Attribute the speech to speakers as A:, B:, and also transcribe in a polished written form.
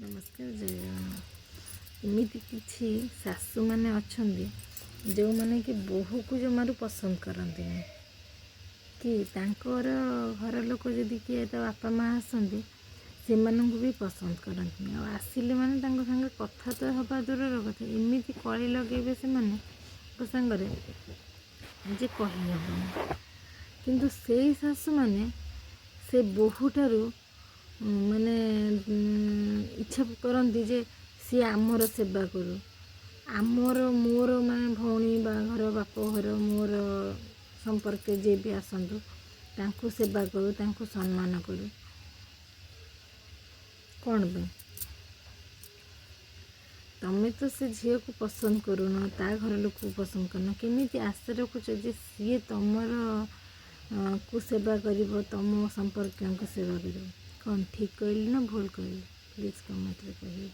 A: ନମସ୍କାର, ଜୟ ଜଗନ୍ନାଥ। ଏମିତି କିଛି ଶାଶୁମାନେ ଅଛନ୍ତି, ଯେଉଁମାନେ କି ବୋହୂକୁ ଜମାରୁ ପସନ୍ଦ କରନ୍ତିନି କି ତାଙ୍କର ଘର ଲୋକ ଯଦି କିଏ ତା ବାପା ମା' ଆସନ୍ତି, ସେମାନଙ୍କୁ ବି ପସନ୍ଦ କରନ୍ତିନି। ଆଉ ଆସିଲେ ମାନେ ତାଙ୍କ ସାଙ୍ଗରେ କଥା ତ ହେବା ଦୂରର କଥା, ଏମିତି କଳି ଲଗେଇବେ ସେମାନଙ୍କ ସାଙ୍ଗରେ ଯେ କହିହେବନି। କିନ୍ତୁ ସେଇ ଶାଶୁମାନେ ସେ ବୋହୂଠାରୁ ମାନେ ଇଚ୍ଛା କରନ୍ତି ଯେ ସିଏ ଆମର ସେବା କରୁ, ଆମର ମୋର ମାନେ ଭଉଣୀ ବାହାଘର, ବାପ ଘର, ମୋର ସମ୍ପର୍କୀୟ ଯିଏ ବି ଆସନ୍ତୁ, ତାଙ୍କୁ ସେବା କରୁ, ତାଙ୍କୁ ସମ୍ମାନ କରୁ। କ'ଣ ପାଇଁ? ତମେ ତ ସେ ଝିଅକୁ ପସନ୍ଦ କରୁନ, ତା ଘର ଲୋକକୁ ପସନ୍ଦ କରୁନ, କେମିତି ଆଶା ରଖୁଛ ଯେ ସିଏ ତମର କୁ ସେବା କରିବ, ତମ ସମ୍ପର୍କୀୟଙ୍କୁ ସେବା କରିବ? କ'ଣ ଠିକ୍ କହିଲି ନା ଭୁଲ କହିଲି? ପ୍ଲିଜ୍ କମେଣ୍ଟରେ କହିବେ।